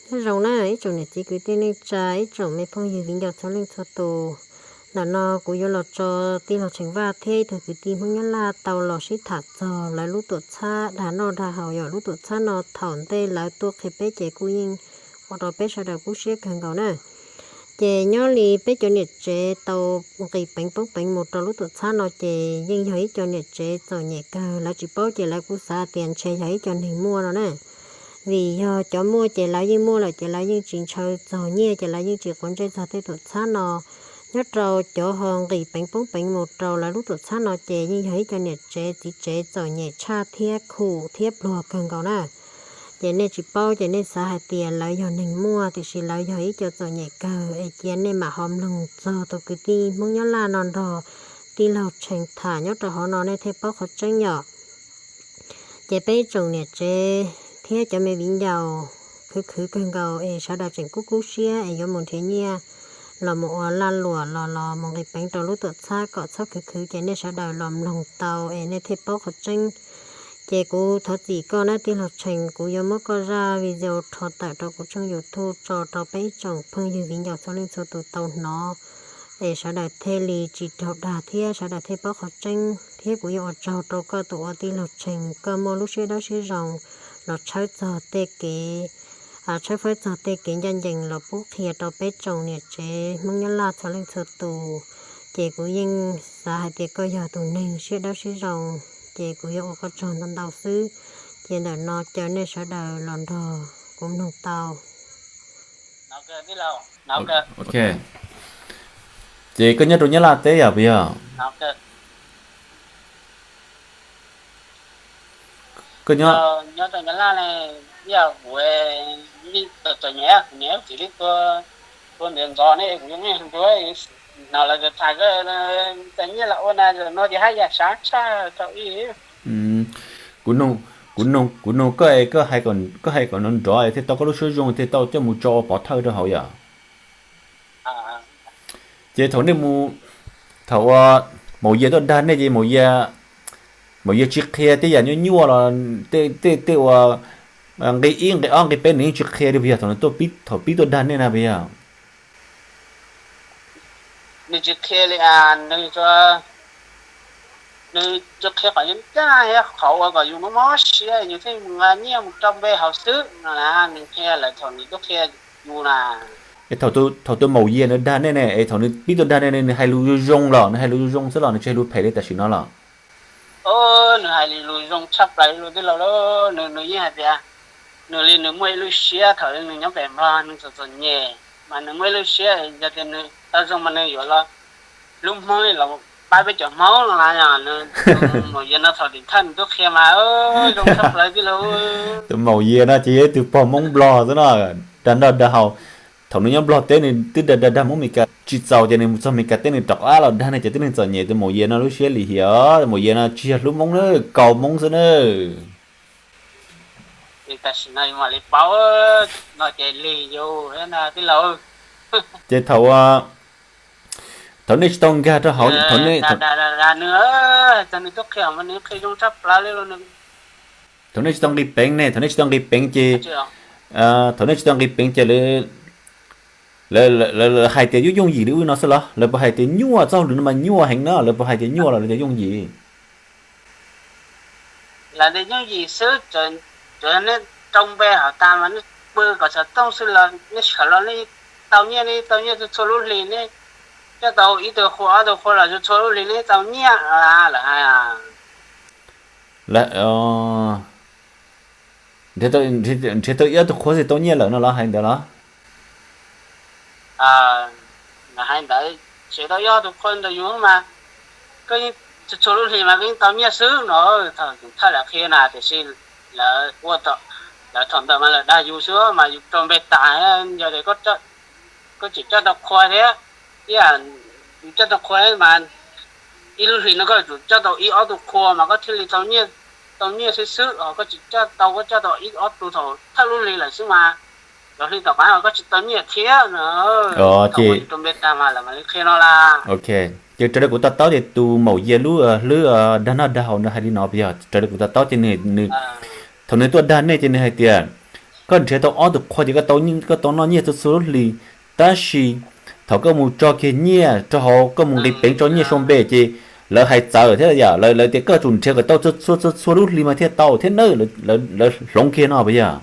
Nyob zoo na ib tsoom niam txiv kwv tij neej tsa, ib tsoom me phooj ywg viv ncaus txhua leej txhua tus. Ntawm no kuv yuav los tso tij laug Tsheej Vaj thiab ib tug kwv tij Hmoob Nyab Laj tau los sib tham txog lawv lub tuam txhab dag noj dag haus. Yog lub tuam txhab no thaum ntej lawv tuaj qhia peb ces kuj yeej ua rau peb sawv daws kub siab kawg nkaus na. Ces nyob li peb cov niam tsev tau nqis peev poob peev mus rau lub tuam txhab no ces yeej yog ib co niam tsev txom nyem kawg. Lawv tsis paub ces lawv kuj xav tias ntshe yog ib co neeg muaj no na. Vim yog cov muaj ces lawv yeej muaj lawm ces lawv yeej tsis ntshaw txog nyiaj ces lawv yeej tsis quav ntsej txog tej tuam txhab no. Nyob rau cov ho nqis peev poob peev mus rau lawv lub tuam txhab no ces yeej yog ib co niam tsev txiv tsev txom nyem tshaj thiab khum thiab pluag kawg nkaus na. Ces nej tsis paub ces nej xav hais tias lawv yog neeg muaj, tiam sis lawv yog ib co txom nyem kawg. Es cia nej mam ho mloog txog tus kwv tij Hmoob Nyab Laj no nrog tij laug Tsheej tham nyob rau hauv no nej thiaj paub qhov tseeb yom. Ces peb ib tsoom niam tsev thiab cov me viv ncaus khwv khwv kawg nkaus es sawv daws tseem kub kub siab es yuav mus nrhiav nyiaj los mus ua lag luam los los mus nqis peev rau lub tuam txhab kom txhob khwv khwv ces nej sawv daws los mloog tau es nej thiaj paub qhov tseeb. Ces kuv thov txim koj na tij laug Tsheej, kuv yuav muab koj zaj video rho tawm rau kuv tshooj YouTube tso rau peb ib tsoom phooj ywg viv ncaus txhua leej txhua tus tau hnov es sawv daws thiaj li tsis raug dag thiab sawv daws thiaj paub qhov tseeb. Thiab kuv yuav ua tsaug rau koj tus ua tij laug Tsheej, koj muaj lub siab dawb siab zoo los tshawb txog tej kev tshawb fawb txog tej kev ncaj ncees los pub qhia rau peb tsoom niam tsev Hmoob Nyab Laj txhua leej txhua tus. Ces kuv yeej xav hais tias koj yog tus neeg siab dawb siab zoo, ces kuv yuav ua koj tsaug ntau ntau xwb. Ces ntawm no caw nej sawv daws los nrog kuv mloog tau. Ces koj nyob rau Nyab Laj teb yom, puas yog? Koj nyob Kuv noog koj, koj hais kom nrov nrov thiaj tau koj lub suab zoo thiaj tau coj mus tso ua pov thawj rau hauv yom. Ces thaum nej mus, thaum uas maum Yia tuaj dag nej ces maum Yia tsis qhia tej yam nyuaj nyuaj los tej ua nqi ib nqi ob nqi peb nws yeej tsis qhia li puas yog? Thaum nws tuaj pib, thaum pib tuaj dag nej na puas yog? Nws tsis qhia li, nws tsis qhia qhov ncaj thiab qhov uas kom yus mob mob siab yus thiaj mus nqa nyiaj mus rau npe hauv xwb no na. Nws qhia lawm thaum nws tuaj qhia yus na. Es thaum tus maum Yia nws dag nej ne, es thaum nws pib tuaj dag nej ne, nws hais lus zoo zoo los, nws hais lus zoo zoo xwb los nws tsis hais lus phem li tam sim no los? Nws hais lus zoo tshaj plaws li tij laug lauj. Nws, nws yeej hais tias nws li nws muaj ib lub siab thaum nws nyob pem Nplog nws txom txom nyem, mas nws muaj ib lub siab yog tias nws tau zoo mas nws yuav los hlub Hmoob li los pab peb cov Hmoob no na. Yog nws, maum Yia no thaum tim thawj nws tuaj qhia mas zoo tshaj plaws tij laug. Tus maum Yia no ces yog ib tug pog Hmoob Nplog xwb no, dag noj dag haus. Thaum nws nyob Nplog teb nws twb dag dag dag Hmoob Mes Kas tsis txaus ces nws mus txog Mes Kas teb nws rov qab los dag nej cov tib neeg txom nyem. Tus maum Yia no lub siab lim hiam, tus maum Yia no tsis yog hlub Hmoob na, kaus Hmoob xwb na. Tam sim no mam li paub no ces lig yus na tij laug. Ces thaum, thaum nej tsis tau nkag rau hauv, thaum nej, nws, nws tuaj qhia mas nws qhia zoo tshaj plaws li los nws. Thaum nej tsis tau nqis peev ne, thaum nej tsis tau nqis peev ces, thaum nej tsis tau nqis peev ces lawv, lawv, lawv hais tias yooj yooj yim li ub no xwb los? Lawv puas hais tias nyuaj, txoj hauj lwm no mas nyuaj heev no, lawv puas hais tias nyuaj los lawv tias yooj yim? Lawv tias yooj yim xwb, tsuas yog nej rau npe hauv tas mas nej pw kom xov tooj xwb los nej sawv los nej tau nyiaj, nej tau nyiaj txhua txhua lub hlis, nej coj tau ib tug qhua ob tug qhua los txhua txhua lub hlis nej tau nyiaj, lawv hais. Nrhiav tau ib ob tug qhua xwb tau nyiaj lawm no los hais ntawd los? Hais ntawd, nrhiav tau ib ob tug qhua ntawm yus mas koj yeej txhua txhua lub hlis mas koj yeej tau nyiaj xwb no. Thaum thawj lawv qhia na, tiam sis lawv ua, lawv thaum ntawd mas lawv dag yus xwb mas yus rau npe tas, yog tias koj tseem coj tau qhua thiab, ib yam yus coj tau qhua mas ib lub hlis no koj yuav tsum coj tau ib ob tug qhua mas koj thiaj li tau nyiaj, tau nyiaj xwb xwb. Koj tsis coj tau, koj coj tau ib ob tug thaum thawj lub hlis lawm xwb mas cov hlis tom qab koj tsis tau nyiaj thiab no. Thaum yus rau npe tas mas lawv mam li qhia no las. Ok, ces raws li kuv to taub ces tus maum Yia lub hlwb dag noj dag haus nws hais li no puas yog? Raws li kuv to taub ces nws, thaum nws tuaj dag nej ces nws hais tias Koj nrhiav tau ob tug qhua ces koj tau noj nyiaj txhua txhua lub hlis, tab sis thaum koj mus tso kiag nyiaj rau hauv, koj mus nqis peev tso nyiaj sau npe ces lawv hais txawv thiab yom, lawv tias koj tsum nrhiav kom tau txhua txhua txhua lub hlis mas thiaj tau thiab nawb, lawv hloov kiag no puas yog?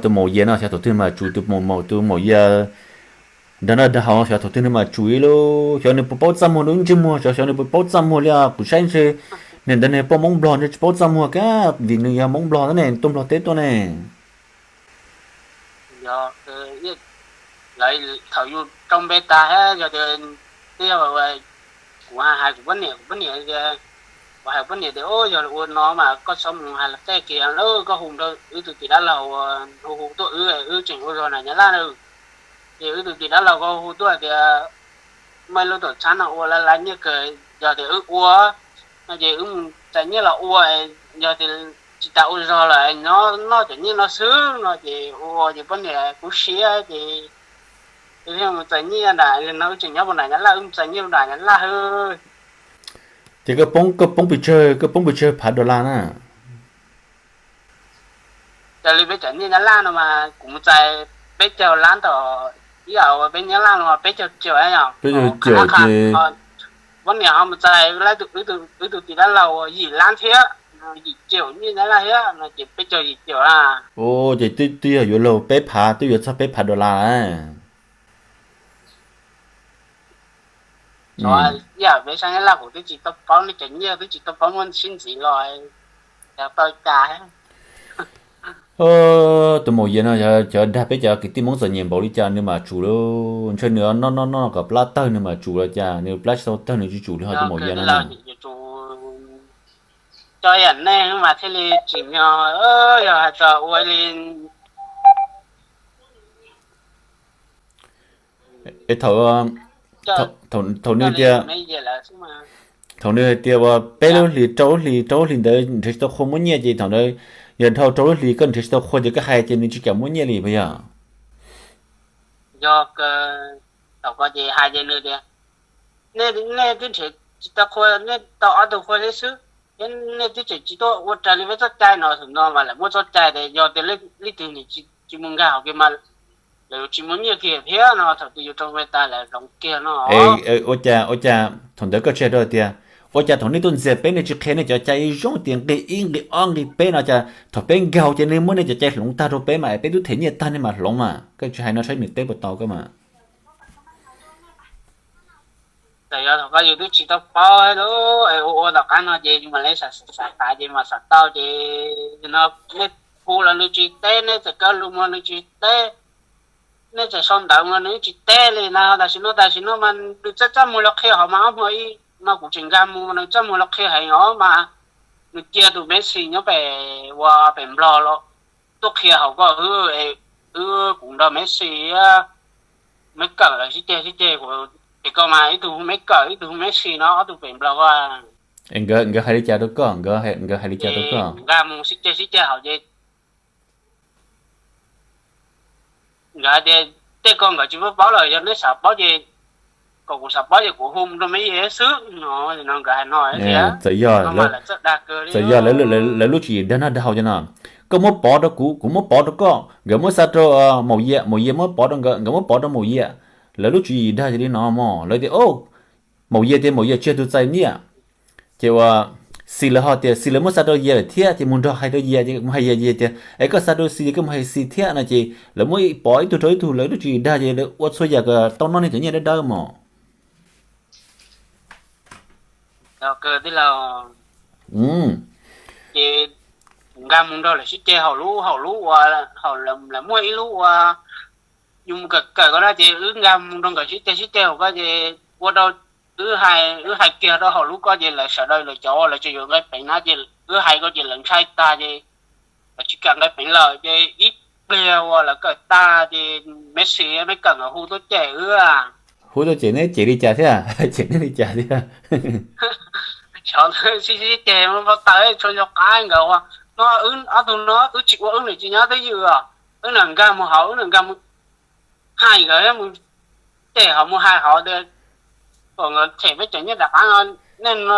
Tus maum Yias no xyov thaum twg mas tsum, tus maum, tus maum Yias dag noj dag haus xyov thaum twg nws mas tsum ib lub, xyov nws puas paub txaj muag nws lub ntsej muag, xyov nws puas paub txaj muag li. Kuv saib ntshe niag ntawd niag poj Hmoob Nplog ntshe tsis paub txaj muag kab vim nws yog Hmoob Nplog ne, tuaj Nplog teb tuaj ne. Thaum yus rau npe tas thiab yog tias, kuv hais kuv poj niam, kuv poj niam tias, kuv hais poj niam tias, yog ua no mas koj txhob mus hais luag tej kiag, koj hu rau wb tus tim dab laug hu hu tuaj, wb wb tseem ua zog nram Nyab Laj na. Ces wb tus tim dab laug ko hu tuaj tias, muaj ib lub tuam txhab no ua laj laj nyiaj kawg, yog tias wb ua no ces wb mus txais nyiaj los ua, yog tias tsis tas ua zog lawm nyob noj cov nyiaj no xwb no ces ua ces poj niam kub siab ces mus txais nyiaj nram no, wb tseem nyob puag nram Nyab Laj, wb mus txais nyiaj nram Nyab Laj. Ces koj poob, koj poob pes tsawg, koj poob pes tsawg phav dollar na? Raws li peb cov nyiaj Nyab Laj no mas kuv mus txais peb caug lab tom, ib yam uas peb Nyab Laj no mas peb caug caum yom. Peb caug caum ces poj niam ho mus txais, wb tus tim dab laug yim lab thiab, yim caum nyiaj Nyab Laj thiab no ces peb caug yim caum na. Ua ces twb yog yuav luag peb phav, twb yuav txog peb phav dollar lawm. Ib yam peb sab Nyab Laj kuv twb tsis tau paub nej cov nyiaj, twb tsis tau paub muaj sib ntxiv los, tau cas. Tus maum Yias no cov dag peb cov kwv tij Hmoob txom nyem npaum li cas nws mam tsum lauj. Ntshe nws noj noj noj kom plab tawg nws mam tsum los cas, nws plab tsis tau tawg nws tsis tsum li ho tus maum Yias no na. Cov yam nej mas thiaj li tsim nyog, yog hais txog ua li Es thaum, thaum nws tias, thaum nws hais tias uas peb lub hlis rau lub hlis rau lub hlis ntawd nrhiav tsis tau qhua muab nyiaj ces thaum ntawd yog dhau rau lub hlis koj nrhiav tsis tau qhua ces koj hais ces nws tsis kam muab nyiaj li puas yog? Yog, thaum ko ces hais ces nws tias, nej twb nrhiav tsis tau qhua, nej tau ob tug qhua thiab xwb, thiab nej twb tseem tsis tuaj ua raws li peb txoj cai no, thaum no mas lawv muaj txoj cai tias yog tias leej twg nws tsis mus nkag hauv kiag mas lawv yuav tsis muab nyiaj kiag thiab no, thaum twg yus rau npe tas lawv hloov kiag no. Ua cas, ua cas thaum ntawd koj tsis hais rau tias, ua cas thaum nej tuaj ntxias peb nej tsis qhia nej cov cai zoo tias nqi ib nqi ob nqi peb no, cas thaum peb nkag ces nej muab nej cov cai hloov tag rau peb mas es peb twb them nyiaj tag nej mam hloov mas, koj tsis hais no saib nws teb puas tau koj mas. Txawm yog thaum ko yus twb tsis tau paub es ua ua tom qab no ces yus mam li xav xav xav ces mam xav tau ces no, nej hu los nws tsis teb, nej txawm kaw lus mus nws tsis teb, nej txawm sau ntawv mus nws tsis teb li na. Tam sim no, tam sim no mas nws txaj txaj muag los qhia hauv mas ob hmo ib no kuv tseem nkag mus nws txaj muag los qhia heev os mas, nws cia tus Messi nyob pem, ua pem Nplog los tuaj qhia hauv ko, wb kuv nrog Messi, Meb Kawm lawv sib ceg sib ceg, kuv, es koj mas ib tug hu Meb Kawm ib tug hu Messi no ob tug pem Nplog ko. Es nkawd hais li cas rau koj, nkawd hais li cas rau koj? Nkag mus sib ceg sib ceg hauv ces nkawd hais tias tej ko nkawd tsis paub paub lawm, yog neb xav paub ces kom kuv xav paub ces kuv hu rau Meb Yej xwb no, no nkawd hais no tias txawm yog lawv lub tswv yim dag noj dag haus cov no, koj muab pov rau kuv, kuv muab pov rau koj, nkawd muab xa rau Maum Yias, Maum Yias muab pov rau nkawd, nkawd muab pov rau Maum Yias. Lawv lub tswv yim dag li no mog, lawv tias maum Yias tias maum Yias tsis yog tus txais nyiaj. Ces uas Xis lawv ho tias Xis lawv muab xa rau Yias lawm thiab, ces mus nrog hais rau Yias, ces mus hais Yias, Yias tias es koj xa rau Xis ces koj mus hais Xis thiab no, ces lawv muab pov ib tug rau ib tug, lawv lub tswv yim dag ces lawv ua txhua yam kom tau noj nej cov nyiaj dawb dawb mog. Ces nkag mus nrog lawv sib ceg hauv lub, hauv lub ua, hauv lawv muaj ib lub ua, yus mus kawm kawm ko na, ces wb nkag mus nrog nkawd sib ceg sib ceg hauv ko ces ua rau wb hais, wb hais kiag rau hauv lub ko ces lawv sawv daws lawv cov uas lawv tseem yuav nqaij peev na ces wb hais ko ces lawv ntshai tag ces lawv tsis kam nqaij peev lawm ces ib pliag uas lawv kawm tag ces Messi Meb Kawm nkawd hu tuaj cem wb. Hu tuaj cem neb cem li cas thiab? Cem neb li cas thiab? Xyov sib sib ceg mus npau taws tshua nco qab nkawd ua no, ob tug no wb tsis ua wb niam tsis nyob twj ywm os, wb niam nkag mus hauv, wb niam nkag mus hais nkawd, mus cem hauv mus hais hauv tias kom nkawd them peb cov nyiaj rov qab no, nej no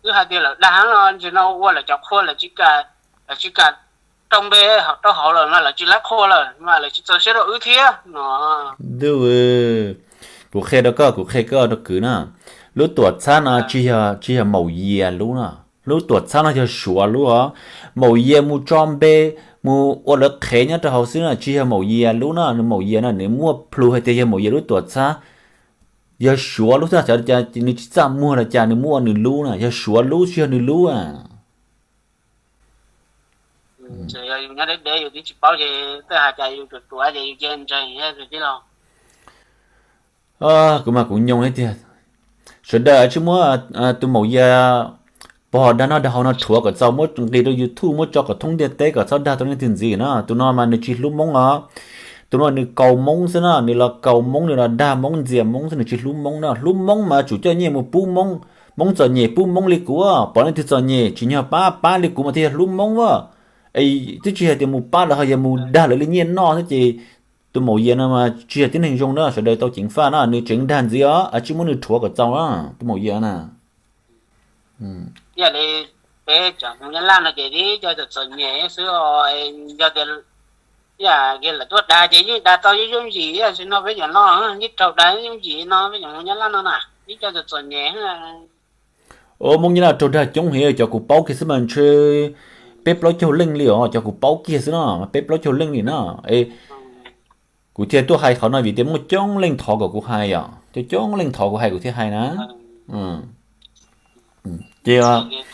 Wb hais tias lawv dag no, ntsis no ua lawv cov qhua lawv tsis kam, lawv tsis kam rau npe rau hauv lawm mas lawv tsis laib qhua lawm mas lawv tsis txaus siab rau wb thiab no. Ntuj, kuv qhia rau koj, kuv qhia koj rau kwv na, lub tuam txhab no tsis yog, tsis yog maum yias lub no. Lub tuam txhab no yog suav lub os. Maum yias mus tso npe, mus ua lawv qhev nyob rau hauv xwb no, tsis yog maum yias lub no. Nws maum yias no nws muaj plhu hais tias yog maum yias lub tuam txhab, yog suav lub xwb. Xyov cas nws tsis txaj muag los cas nws muab ua nws lub na, yog suav lub tsis yog nws lub a. Yus nyob deb deb yus twb tsis paub ces tej hais cas yus ruam ruam ces yus cia ntseeg thiab tij laug. Kuv mas kuv nyoo li tiag. Sawv daws tsis muab tus maum yias pog dag noj dag haus no rhuav kom txaus, muab nqis rau YouTube, muab tso kom thoob ntiaj teb kom txhob dag tau leej twg ntxiv na. Tus no mas nws tsis hlub Hmoob os. Tus no nws kaus Hmoob xwb na, nws los kaus Hmoob, nws los dag Hmoob, ntxias Hmoob xwb, nws tsis hlub Hmoob na. Hlub Hmoob mas tsum coj nyiaj mus pub Hmoob, Hmoob txom nyem pub Hmoob li kuv. Pom leej twg txom nyem tsim nyog pab, pab li kuv mas thiaj yog hlub Hmoob a. Es twb tsis hais tias mus pab lawv, ho yog mus dag lawv li nyiaj noj xwb ces tus maum yias no mas tsis yog tib neeg zoo na, sawv daws tau ceev faj na. Nws tseem dag ntxiv os, tsis muab nws rhuav kom txaus na, tus maum yias na. Yog li peb cov Hmoob Nyab Laj no ces tib co txom txom nyem xwb, yog tias lam tuaj dag ces yeej dag tau yooj yooj yim, tam sim no peb cov no yeej raug dag yooj yim no, peb cov Hmoob Nyab Laj no na, tib co txom txom nyem. Hmoob Nyab Laj raug dag coob heev, cov kuv paub kiag xwb mas ntshe peb plaub caug leej li os, cov kuv paub kiag xwb no mas peb plaub caug leej li na. Kuv thiaj tuaj hais qhov no vim tias muaj coob leej thov kom kuv hais os, coob coob leej thov kuv hais kuv thiaj hais na. Ces txawm tias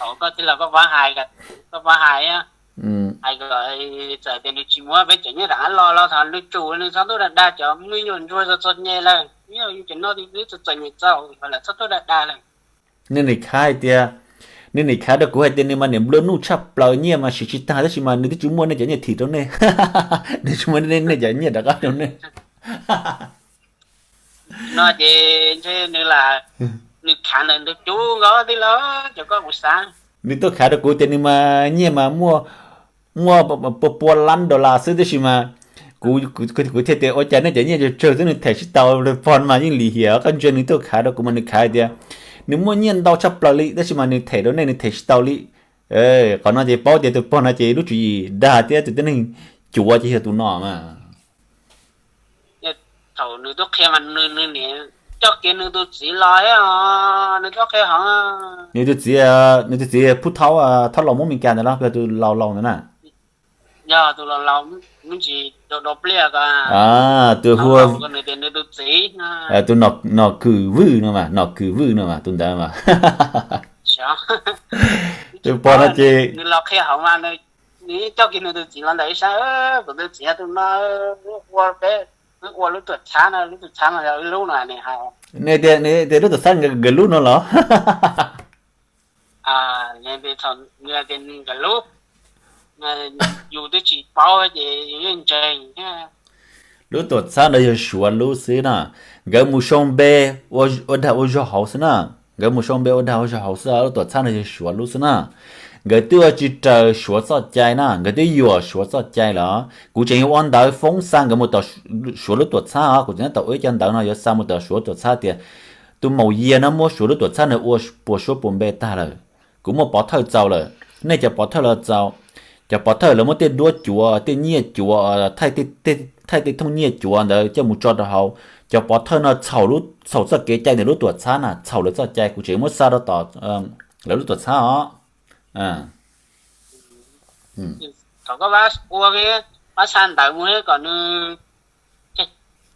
nws tsis muab peb cov nyiaj rov qab los los thaum nws tsum nws txhob tuaj dag dag cov me nyuam ntsuag txom txom nyem lawm, yus cov no twb txom txom nyem txaus lawm txhob tuaj dag dag lawm. Nej nim khav hais tias, nej nim khav rau kuv hais tias nws mas niam nplua nuj tshaj plaws, nyiaj mas siv tsis tag tab sis mas nws twb tsis muaj nej cov nyiaj thim rau nej, nws tsis muaj nej cov nyiaj rov qab rau nej. No ces ntshe nws lam, nws khav ntawm nws cov nkaus tij laug, cov koj kuv xav. Nws tuaj khav rau kuv tias nws mas nyiaj mas muaj, muaj pua pua lab dollar xwb tab sis mas kuv, kuv thiaj tias ua cas nej cov nyiaj tsawg tsawg xwb nws them tsis tau, pog mas yeej lim hiam. Koj ntsia nws tuaj khav rau kuv mas nws khav hais tias nws muaj nyiaj ntau tshaj plaws li tab sis mas nws them rau nej nws them tsis tau li. Qhov no ces paub tias tus pog no ces lub tswv yim dag thiab tus tib neeg cuav ces yog tus no mas. Thaum nws tuaj qhia mas nws, nws niam coj kiag nws tus txiv los thiab, nws tuaj qhia hov. Nws tus txiv, nws tus txiv Phub Thaub, Thaub Laus Moob Mes Kas ntawd los, tus laus laus ntawd na. Yog tus laus laus me ntsis do do pliaj ko. Tus hu, nws tias nws tus txiv, tus Nom Kws Vwj no mas, Nom Kws Vwj no mas tus ntawd mas. Tus pog no ces nws los qhia hov mas nws coj kiag nws tus txiv los ntawm ib sab, kuv tus txiv tus no ua peb, wb ua lub tuam txhab no, lub tuam txhab no yog wb lub no nws hais. Nws tias, nws tias lub tuam txhab nkawd lub no los? Nws tias nkawd lub, yus twb tsis paub ces yus yeej ntseeg thiab. Lub tuam txhab ntawd yog Suav lub xwb na. Nkawd mus sau npe ua dag ua zog hauv xwb na. Nkawd mus sau npe ua dag ua zog hauv xwb, lub tuam txhab ntawd yog Suav lub xwb na. Nkawd twb ua tsis raws Suav txoj cai na, nkawd twb yuam Suav txoj cai lawm. Kuv tseem yuav ua ntawv foob xa nkawd mus tom Suav lub tuam txhab os, kuv tseem tau ua ib co ntawv no yuav xa mus tom Suav tuam txhab tias tus maum yias no muab Suav lub tuam txhab ntawd ua puas suab puas npe tag lawm. Kuv muaj pov thawj txaus lawm, nej cov pov thawj los txaus. Cov pov thawj lawv muab tej duab cuav, tej nyiaj cuav, thaij tej thooj nyiaj cuav ntawd coj mus tso rau hauv. Cov pov thawj no txhaum, txhaum txoj kev cai ntawm lub tuam txhab na, txhaum lawv txoj cai, kuv tseem muab xa rau tom lawv lub tuam txhab os. Thaum koj ua, pab xa ntawv mus kom nws,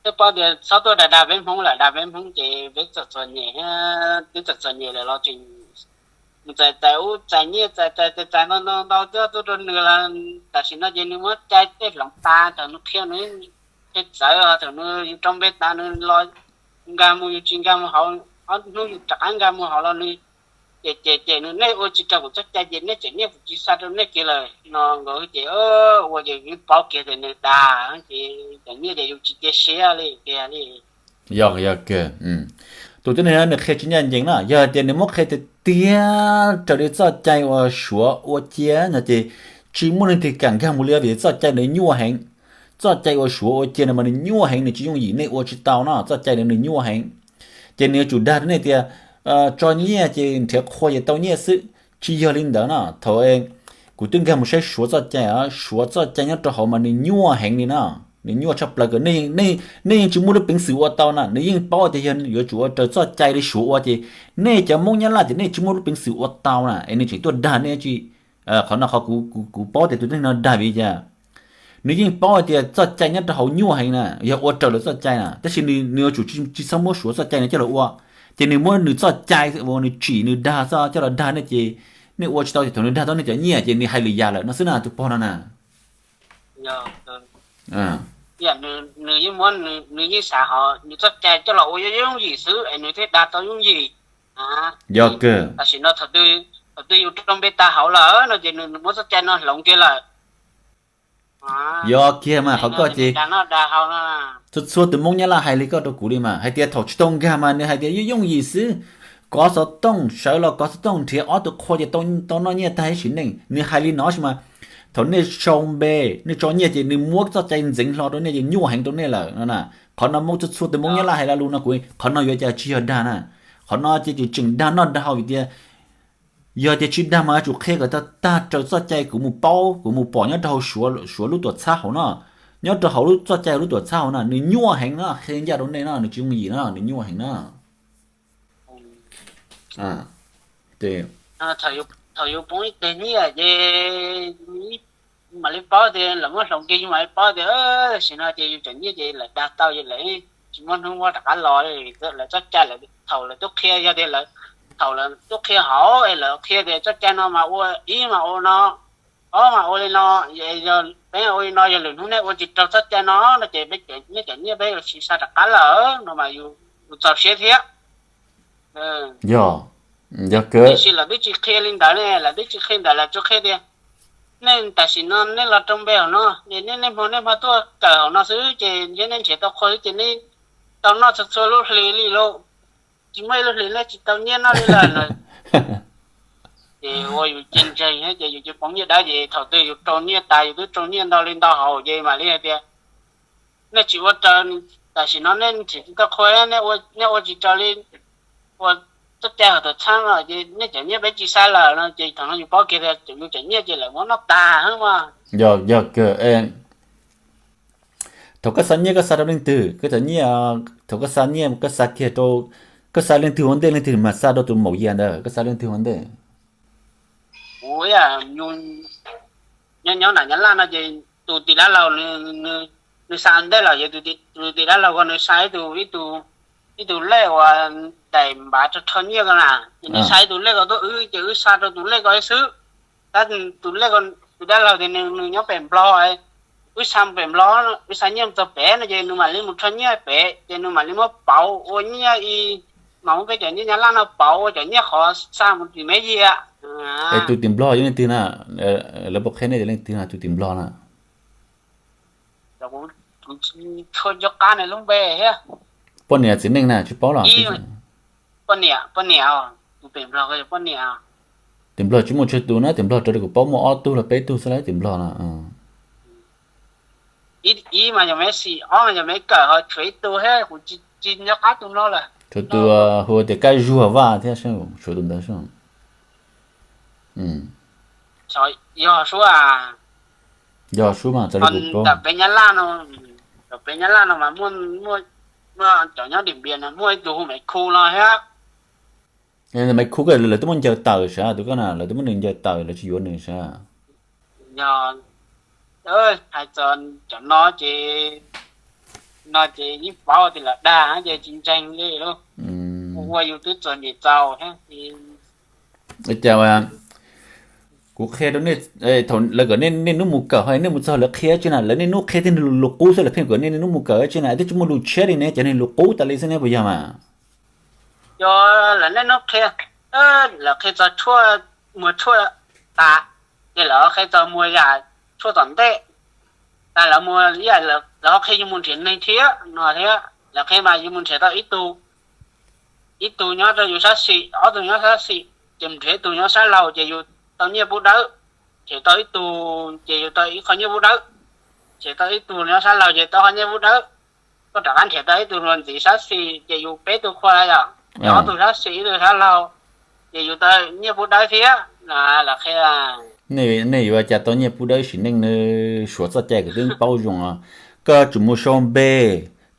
tej paub tias txhob tuaj dag dag peb Hmoob lawm, dag peb Hmoob ces peb txom txom nyem, twb txom txom nyem lawm los tseem mus txais txais ub txais nyiaj txais txais txais ntau ntau ntau tuaj tuaj rau nws los tam sim no ces nws muab cai tej hloov tas thaum nws qhia nws qhia txawv, thaum nws yus rau npe tas nws los nkag mus yus tsis nkag mus hauv, ob hnub yus rov qab nkag mus hauv los nws cem cem cem nws, nej ua tsis raws kuv txoj cai ces nej tseem nyiaj kuv tsis xa rau nej kiag lawm no nkaus ces ua ces yeej paub kiag tias nws dag ces cov nyiaj ces yus tsis cia siab li kiag li. Yog, yog kiag. Tus tib neeg no nws qhia tsis ncaj ncees na, yog hais tias nws muab qhia tiag tiag raws li txoj cai uas Suav ua cia no ces tsis muaj leej twg kam nkag mus li vim txoj cai ntawd nyuaj heev. Txoj cai uas Suav ua cia no mas nws nyuaj heev, nws tsis yooj yim, nej ua tsis tau no, txoj cai ntawd nws nyuaj heev. Ces nws yuav tsum dag rau nej tias tso nyiaj ces nrhiav qhua ces tau nyiaj xwb. Tsis yog li ntawd no. Thaum kuv twb nkag mus saib Suav txoj cai, Suav txoj cai nyob rau hauv mas nws nyuaj heev li no, nws nyuaj tshaj plaws kawg. Nej yeej tsis muaj lub peev xwm ua tau na, nws yeej paub tias yog yuav tsum ua raws txoj cai li Suav ua ces nej cov Hmoob Nyab Laj ces nej tsis muaj lub peev xwm ua tau na, es nws tseem tuaj dag nej tsis. Qhov no qhov kuv paub tias tus neeg no dag vim li cas. Nws yeej paub hais tias txoj cai nyob rau hauv nyuaj heev na, yog ua raws lawv txoj cai na, tab sis nws yuav tsum tsis txhob muab Suav txoj cai no coj los ua, ces nws muab nws txoj cai uas nws tsim nws dag txoj coj los dag nej ces nej ua tsis tau ces thaum nws dag tau nej cov nyiaj ces nws hais lwm yam lawm no xwb na tus pog no na. Nws yeej muab, nws yeej xav hov nws txoj cai coj los ua yooj yooj yim xwb es nws thiaj dag tau yooj yim. Yog kawg. Tam sim no thaum twg yus rau npe tag hauv lawm no ces nws muab txoj cai no hloov kiag lawm. Yog kiag mas qhov koj ces txhua txhua tus Hmoob Nyab Laj hais li koj rau kuv li mas, hais tias thaum tsis tau nkag mas nws hais tias yooj yooj yim xwb, kov xov tooj, sawv los kov xov tooj nrhiav ob tug qhua ces tau noj nyiaj tag ib sim neej. Nws hais li no sis mas thaum nej sau npe, nej tso nyiaj ces nws muab txoj cai ntxeev hlo rau nej ces nyuaj heev rau nej lawm no na. Qhov no Hmoob, txhua txhua tus Hmoob Nyab Laj hais lo lus no kuv, qhov no yuav cas tsis yog dag na. Qhov no ces tseem dag noj dag haus vim tias yog tias tsis dag mas yuav tsum qhia kom tag tag raws txoj cai kuv mus paub, kuv mus pom nyob rau hauv Suav lub tuam txhab hauv no. Nyob rau hauv lub txoj cai lub tuam txhab hauv no nws nyuaj heev no, qhia ncaj rau nej no, nws tsis yooj yim no, nws nyuaj heev no. Thaum yus poob ib teg nyiaj ces mam li paub tias lawv muab hloov kiag, yus mam li paub tias tam sim no ces yus cov nyiaj ces lawv dag tau, ces lawv tsis muaj hnub muab rov qab los li. Lawv txoj cai lawv thaum lawv twb qhia, yog tias lawv thaum lawv twb qhia hauv es lawv qhia tias txoj cai no mas ua ib mas ua no, ob mas ua li no, yog peb ua li no yog lwm hnub nej ua tsis raug txoj cai no no ces nej cov nyiaj peb yuav tsis xa rov qab lawm no mas yus txaus siab thiab. Yog, yog kawg. Tiam sis lawv twb tsis qhia li ntawd ne, lawv twb tsis qhia ntawd, lawv tsuas qhia tias nej tam sim no nej los rau npe hauv no, nej, nej hmo nej hmo tuaj kawm hauv no xwb ces ntshe nej nrhiav tau qhua xwb ces nej tau noj txhua txhua lub hlis li lauj. Tsis muaj ib lub hlis nej tsis tau nyiaj noj li lawm no. Ces ua yus cia ntseeg thiab ces yus cia poob nyiaj dawb ces thaum twg yus rau nyiaj tas, yus twb rau nyiaj ntau li ntau hauv ces mam li hais tias nej tsis ua raws, tam sim no nej nrhiav tsis tau qhua, nej ua tsis raws li, ua txoj cai hauv tuam txhab no ces nej cov nyiaj peb tsis xa lawm no ces thaum no yus paub kiag tias yus cov nyiaj ces lawv muab noj tas mas. Yog, yog kawg. Thaum koj xa nyiaj koj xa rau leej twg, koj cov nyiaj, thaum koj xa nyiaj koj xa kiag rau, koj xa leej twg ua ntej, leej twg mas xa rau tus maum yas ntawd, koj xa leej twg ua ntej? Kuv, nyob nyob nram Nyab Laj no ces tus tim dab laug nws xa ntej lawm, ces tus tim dab laug ko nws xa ib tug, ib tug lej uas daim npav rho rho nyiaj ko na, ces nws xa ib tug lej ko tuaj wb ces wb xa rau tus lej ko ib xwb. Tab tus lej ko, tus dab laug tias nws nyob pem Nplog, wb xa pem Nplog, wb xa nyiaj txog pem no ces nws mam li mus rho nyiaj pem ces nws mam li muab pauv ua nyiaj i, mas muab peb cov nyiaj Nyab Laj no pauv ua cov nyiaj qhov xa mus tim Meb Yia. Es tus tim Nplog yog leej twg na? Lawv puas qhia nej tias leej twg na tus tim Nplog na? Kuv tsis tshua nco qab nws lub npe thiab. Poj niam txiv neej na tsis paub los? Poj niam, poj niam, tus tim Nplog ko yog poj niam. Tim Nplog tsis muaj tsawg tus na, tim Nplog raws li kuv paub muaj ob tug los peb tug xwb lawm tim Nplog na. Ib mas yog Meb Xis, ob mas yog Meb Kawm, ho tshuav ib tug thiab kuv tsis nco qab tus no lawm. Tshuav tus hu tias Kab Zuag Vaj thiab, tshuav tus ntawd. Yog Suav, yog Suav mas txawm li kuv paub. Ntawm peb Nyab Laj no, ntawm peb Nyab Laj no mas muaj, muaj cov nyob Dim Npias no muaj ib tug hu Maiv Khu no thiab. Maiv Khu ko lawv twb muab ncaws tawm sav, tus ko na lawv twb muab nws ncaws tawm, lawv tsis yuav nws sav. Yog, hais txog cov no ces, no ces yeej paub tias lawv dag ces tsis ntseeg li lauj. Ua yus twb txom nyem txaus thiab. Cas kuv qhia rau nej, thaum lawv kom nej niaj hnub mus kawm ho nej mus txog lawv qhia tsi na, lawv niaj hnub qhia tej lus qub xwb, lawv pheej kom nej niaj hnub mus kawm tsi na, twb tsis muaj lus tshiab li ne, cov niag lus qub tas li xwb ne puas yog mas? Yog lawv niaj hnub qhia, lawv qhia txog tshuaj, muag tshuaj tas, ces lawv qhia txog muag yam tshuaj tom ntej tas, lawv muag ib yam, lawv ho qhia yus mus nrhiav neeg thiab no thiab. Lawv qhia mas yus mus nrhiav tau ib tug, ib tug nyob rau yus sab xis, ob tug nyob sab xis, ces mus nrhiav ib tug nyob sab laug ces yus tau nyiaj pub dawb. Nrhiav tau ib tug ces yus tau ib qho nyiaj pub dawb. Nrhiav tau ib tug nyob sab laug ces tau qho nyiaj pub dawb. Koj rov qab nrhiav tau ib tug luag ntxiv sab xis ces yus peb tug qhua yom. Ob tug sab xis ib tug sab laug, ces yus tau nyiaj pub dawb thiab no los qhia. Nej yuav cas tau nyiaj pub dawb sim neej ne? Suav txoj cai kuv twb paub zoo os. Koj yuav tsum mus sau npe,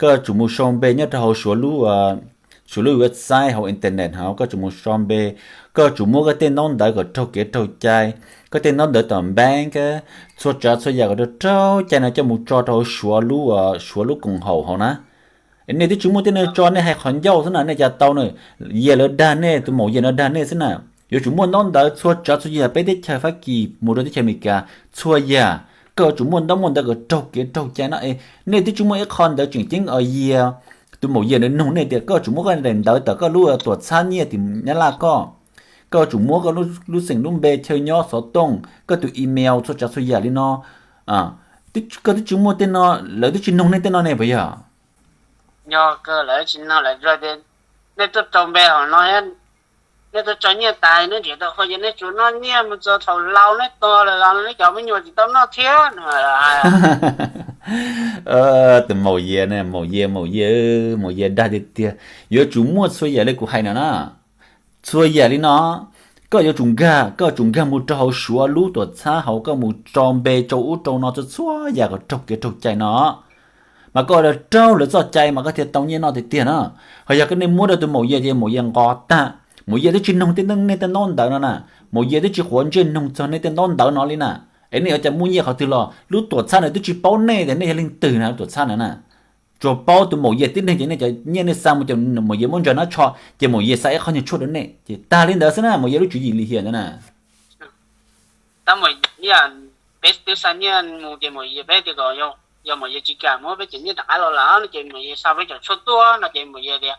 koj yuav tsum mus sau npe nyob rau hauv Suav lub, Suav lub website hauv internet hauv, koj yuav tsum mus sau npe, koj yuav tsum muab koj tej ntaub ntawv kom raug kev raug cai, koj tej ntaub ntawv tom bank, txhua tsav txhua yam kom raug raug cai no coj mus tso rau hauv Suav lub, Suav lub koom haum hauv na. Nej twb tsis muaj tej neeg tso nej hais qhov ncauj xwb na, nej cas tau na. Yias lawv dag nej, tus maum Yias no dag nej xwb na. Yuav tsum muaj ntaub ntawv txhua tsav txhua yam peb teb chaws Fab Kis mus rau teb chaws Amelikas txhua yam, koj yuav tsum muaj ntaub muaj ntawv kom raug kev raug cai no es nej twb tsis muaj ib qho ntawv tseem ceeb os. Yias, tus maum Yias nws nug nej tias koj yuav tsum muab koj daim ntawv tawm koj lub tuam txhab nyiaj tim Nyab Laj koj, koj yuav tsum muab koj lub xeem lub npe chaw nyob xov tooj koj tus email txhua tsav txhua yam li no. Koj twb tsis muaj tej no, lawv twb tsis nug nej tej no ne puas yog? Yog kawg lawv tsis nug lawv tias nej tuaj rau npe hauv no, nej tuaj tso nyiaj tas nej nrhiav tau qhov ces nej tsuas noj nyiaj mus txog thaum laus nej tuag lawm los nej cov me nyuam tsis tau noj thiab no. Tus maum Yias ne, maum Yias, maum Yias, maum Yias dag tiag tiag. Yuav tsum muaj txhua yam li kuv hais no na. Txhua yam li no, koj yuav tsum nkag, koj yuav tsum nkag mus rau hauv Suav lub tuam txhab hauv, koj mus tso npe rau ub rau no txhua txhua yam kom raug kev raug cai no. Mas koj ua raug lawv txoj cai mas koj thiaj tau nyiaj noj tiag tiag na. Ho yog koj nej muab rau tus maum Yias ces maum Yias nqos tag, maum Yias twb tsis noog tej nej tej ntaub ntawv no na, maum Yias twb tsis quav ntsej noog txog nej tej ntaub ntawv no li na. Es nej yuav cas muaj nyiaj qhov twg los? Lub tuam txhab nws twb tsis paub nej tias nej yog leej twg na, lub tuam txhab na na. Tsuas paub tus maum Yias tib neeg ces nej cov nyiaj nej xa mus ces maum Yias muab ntsaws nab tsho ces maum Yias xa ib qho nyuag tshuaj rau nej ces tag li ntawd xwb na, maum Yias lub tswv yim lim hiam ntawd na. Tab maum Yias, peb twb xa nyiaj mus ces maum Yias peb tias kom yog maum Yias tsis kam muab peb cov nyiaj rov qab los lawm no ces maum Yias xa peb cov tshuaj tuaj no ces maum Yias tias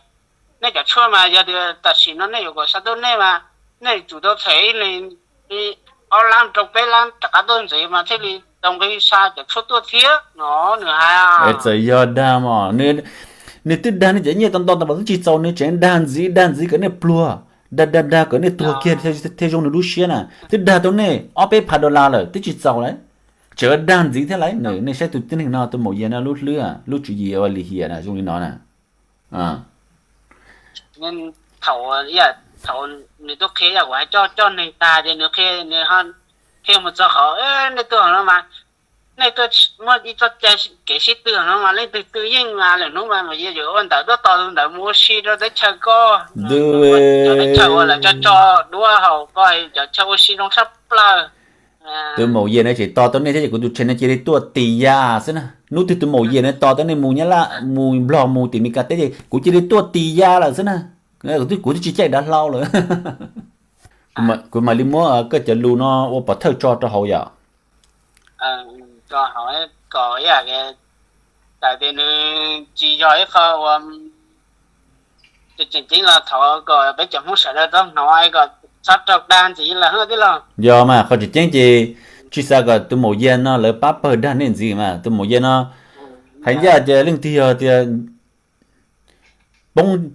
nej cov tshuaj mas yog tias tam sim no nej yuav kom xa tuaj nej mas nej tsum tau them li ob lab rau peb lab rov qab tuaj ntxiv mas thiaj li tau nqi xa cov tshuaj tuaj thiab no nws hais. Txawm yog dag mas nws twb dag nej cov nyiaj tau ntau tau mas twb tsis txaus, nws tseem dag ntxiv dag ntxiv kom nej pluag, dag dag dag kom nej tuag kiag thiaj zoo nws lub siab na. Twb dag tau nej ob peb phav dollar lawm twb tsis txaus lawm, tseem dag ntxiv thiab lawm. Nej saib tus tib neeg no, tus maum Yias no lub hlwb, lub tswv yim ua lim hiam na zoo li no na. Thaum, thaum nws tuaj qhia yam kuv hais coj coj neeg tag ces nws qhia, nws qhia mus txog qhov nej tuaj no mas nej tuaj muaj ib txoj cai kev sib tw no mas leej twg twg yeej mas lwm hnub mas maum Yias yuav ua ntawv tuaj tos tus ntawd mus ua si rau teb chaws koj, cov teb chaws uas lawv tso tso duab hauv koj, cov chaw ua si zoo tshaj plaws. Tus maum Yias no tseem tos tau nej thiab ces kuv tus tshev no cia li tuaj tis ya xwb na. Hnub twg tus maum Yias no tos tau nej mus Nyab Laj mus Nplog mus tim Meskas teb ces kuv cia li tuaj tis ya lawm xwb na. Kuv twb tsis caij dav hlau lawm. Kuv mam li muab koj cov lus no ua pov thawj tso rau hauv yom. Kom tias nws tsis yog ib qho uas tseem ceeb los thov kom peb cov Hmoob sawv daws tau hnov kom txhob raug dag ntxiv lawm thiab los. Yog mas qhov tseem ceeb ces tsis xav kom tus maum Yias no lawv pab pawg dag nej ntxiv mas. Tus maum Yias no hais ncaj tias leej twg yog tias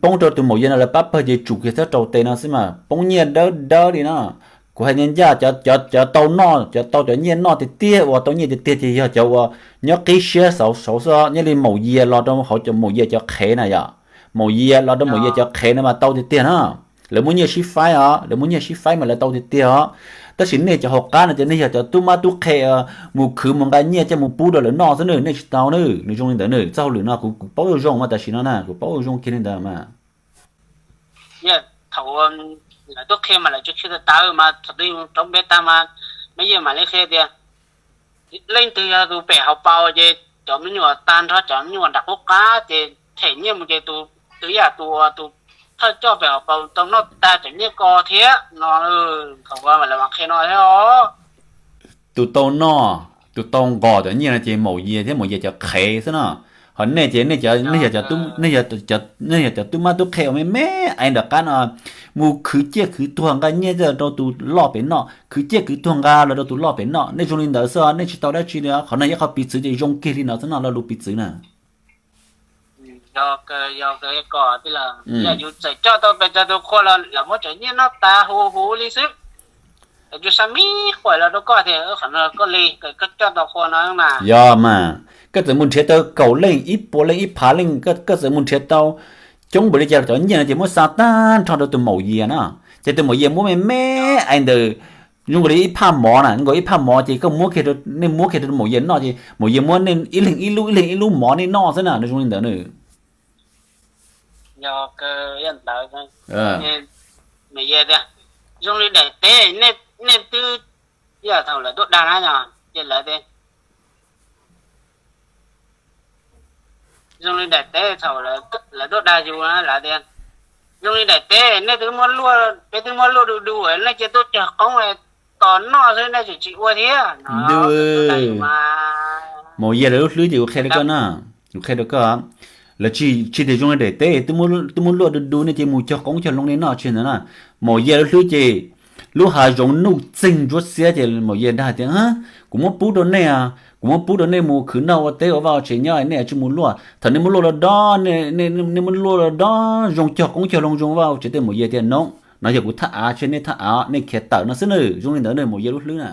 poob rau tus maum Yias no lawv pab pawg ces tsum kiag thiab rau tes no xwb mas poob nyiaj dawb dawb li no. Kuv hais ncaj ncaj, cov tau noj, cov tau cov nyiaj noj tiag tiag uas tau nyiaj tiag tiag ces yog cov uas nyob qib siab saud xwb, nyob li maum Yias los rau hauv cov maum Yias cov qhev na yom. Maum Yias los rau maum Yias cov qhev no mas tau tiag tiag na. Lawv muaj nyiaj sib faib os, lawv muaj nyiaj sib faib mas lawv tau tiag tiag os. Tab sis nej cov hauv qab no ces nej yog cov tub mab tub qhe mus khwv mus nqa nyiaj coj mus pub rau lawv noj xwb na, nej tsis tau na. Nws zoo li ntawd na, txoj hauj lwm no kuv paub zoo mas tam sim no na, kuv paub zoo kiag li ntawd mas. Thaum lawv tuaj qhia mas lawv tsis qhia tawv tawv mas thaum twg rau npe tag mas, me yej mam li qhia tias leej twg yog tus pem hauv paus ces cov me nyuam tag nrho, cov me nyuam nram qub qab ces them nyiaj mus ces tus twv yam tus uas tus thawj coj pem hauv paus tau noj tag cov nyiaj ko thiab no. Thaum lawv mam qhia no thiab os. Tus tau noj, tus tau nqos cov nyiaj no ces maum Yias thiab maum Yias cov qhev xwb no. Ho nej ces nej yog cov tub mab tub qhe uas me me ev nram qab no, mus khwv ciaj khwv tuag nqa nyiaj los rau tus loj pem noj, khwv ciaj khwv tuag nqa los rau tus loj pem noj. Nej zoo li ntawd xwb, nej tsis tau dab tsi li. Qhov no yog qhov piv txwv ces zoo kiag li no xwb no, lo lus piv txwv na. Yog, yog ko, yog txawm coj tau pes tsawg tus qhua los lawv muab cov nyiaj noj tas huv huv li xwb. Lawv tsuas sab mib quas los rau koj tias qhov no koj li, koj coj tau qhua no mas. Yog mas, koj txawm mus nrhiav tau kaum leej, ib puas leej, ib phav leej, koj txawm mus nrhiav tau coob npaum li cas cov nyiaj no ces muab xa tag nrho rau tus maum Yias na. Ces tus maum Yias muab me me ntawd, zoo nkaus li ib phaj mov na, nkaus ib phaj mov ces koj muab, nej muab kiag rau maum Yias noj ces maum Yias muab nej ib leeg ib lub ib leeg ib lub mov nej noj xwb na, nws zoo li ntawd na. Yog ntawd, zoo li daim teb, nej twb, yog thaum lawv tuaj dag na yog ces lawv tias, zoo li daim teb thaum lawv tuaj dag yus na lawv tias, zoo li daim teb nej twb muab luaj, peb twb muab luaj du du, nej cia tuaj cog qoob tos noj xwb nej tseem tsis ua thiab no. Maum Yias lawv lub hlwb ces kuv qhia rau koj na, kuv qhia rau koj, lawv tsis tias zoo li daim teb twb muab luaj du du nej cia mus cog qoob cog loo li noj tsis ntawd na. Maum Yias lub hlwb ces lub hav zoov nuj txeeg ntsuab xiab ces maum Yias dag tias, kuv muab pub rau nej, kuv muab pub rau nej mus khwv noj ua teb ua vaj ua tsev nyob, nej tsis mus luaj. Thaum nej muab luaj los dob, nej muab luaj los dob zoo cog qoob cog loo zoo vaj ua tsev tej, maum Yias tias no, no yog kuv thaj av, tsis nej thaj av, nej khiav tawm no xwb na. Zoo li ntawd na maum Yias lub hlwb na.